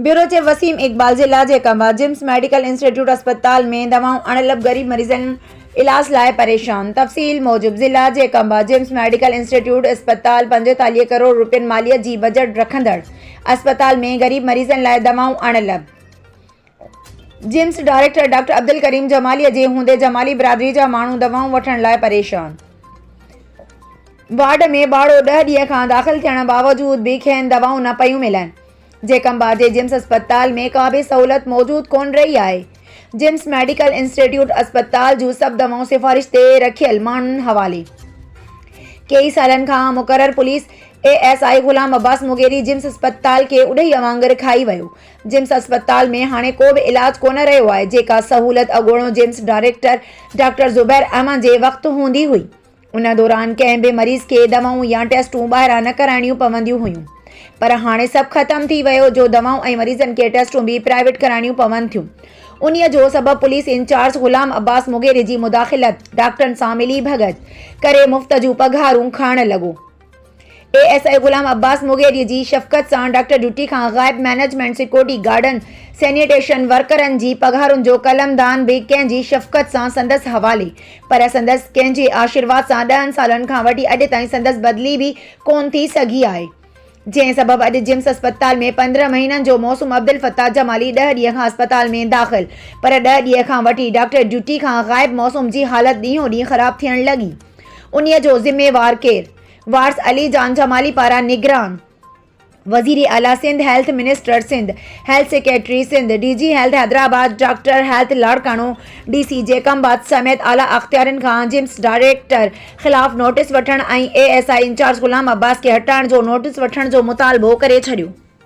Bureau chief Waseem Iqbal ضلع جي ڪنبا gyms medical institute اسپتال ۾ دوائون اڻلڀ غريب مريضن علاج لاء پريشان تفصيل موجب ضلع جي ڪنبا جمس ميڊيڪل انسٽيٽيوٽ اسپتال 45 ڪروڙ روپين ماليت جي بجيٽ رکندڙ اسپتال ۾ غريب مريضن لاء دوائون اڻلڀ JIMS director doctor Abdulkarim Jamali جي هوندي جمالي برادري جا ماڻهو دوائون وٺڻ لاء پريشان وارڊ ۾ ٻاڙو 10 ڏينهن کان داخل ٿيڻ باوجود به کين دوائون نه پيون ملن جيڪب آباد جي جمس اسپتال ۾ ڪا به سهولت موجود ڪونه رهي آهي. جمس ميڊيڪل انسٽيٽيوٽ اسپتال جون سڀ دوائون سفارش تي رکيل ماڻهن حوالي. ڪيئي سالن کان مقرر police A S I Ghulam Abbas Mugheri JIMS اسپتال کي اڏهي وانگر کائي ويو. جمس اسپتال ۾ هاڻي ڪو به علاج ڪونه رهيو آهي جيڪا سهولت اڳوڻو JIMS director doctor Zubair Ahmed جي وقت هوندي هئي. ان دوران ڪنهن به مريض کي دوائون يا ٽيسٽون ٻاهران نه ڪرائڻيون پونديون هيون پر هاڻي سڀ ختم ٿي ويو جو دوائون ۽ مريضن کي ٽيسٽون به پرائيويٽ ڪرائڻيون پون ٿيون. انهيء جو سبب پوليس انچارج غلام عباس مغيري جي مداخلت ڊاڪٽرن سان ملي ڀڳت ڪري مفت جون پگهارون کائڻ لڳو. A S I Ghulam Abbas Mugheri جي شفقت سان ڊاڪٽر ڊيوٽي کان غائب مئنيجمينٽ سيڪيورٽي گارڊن سينيٽيشن ورڪرن جي پگهارن جو قلمدان به ڪنهن جي شفقت سان سندس حوالي پر سندس ڪنهن جي آشيرواد سان ڏهن سالن کان وٺي اڄ تائين سندس بدلي به ڪونه ٿي سگهي آهي جنهن سبب اڄ جمس اسپتال ۾ 15 مهينن جو موسوم عبدالفتاح جمالي ڏهه ڏينهن کان اسپتال ۾ داخل پر ڏهه ڏينهن کان وٺي ڊاڪٽر ڊيوٽي کان غائب موسوم جي حالت ڏينهون ڏينهن خراب ٿيڻ لڳي انهي جو ذميوار ڪير؟ وارث علي جان جمالي پاران نگران وزير اعليٰ Sindh, health minister Sindh, health secretary Sindh, D G health Hyderabad, doctor health Larkana, D C Jacobabad سميت اعليٰ اختيارين کان جمس ڊائريڪٽر خلاف نوٽيس وٺڻ ۽ A S I incharge Ghulam Abbas کي هٽائڻ جو نوٽيس وٺڻ جو مطالبو ڪري ڇڏيو.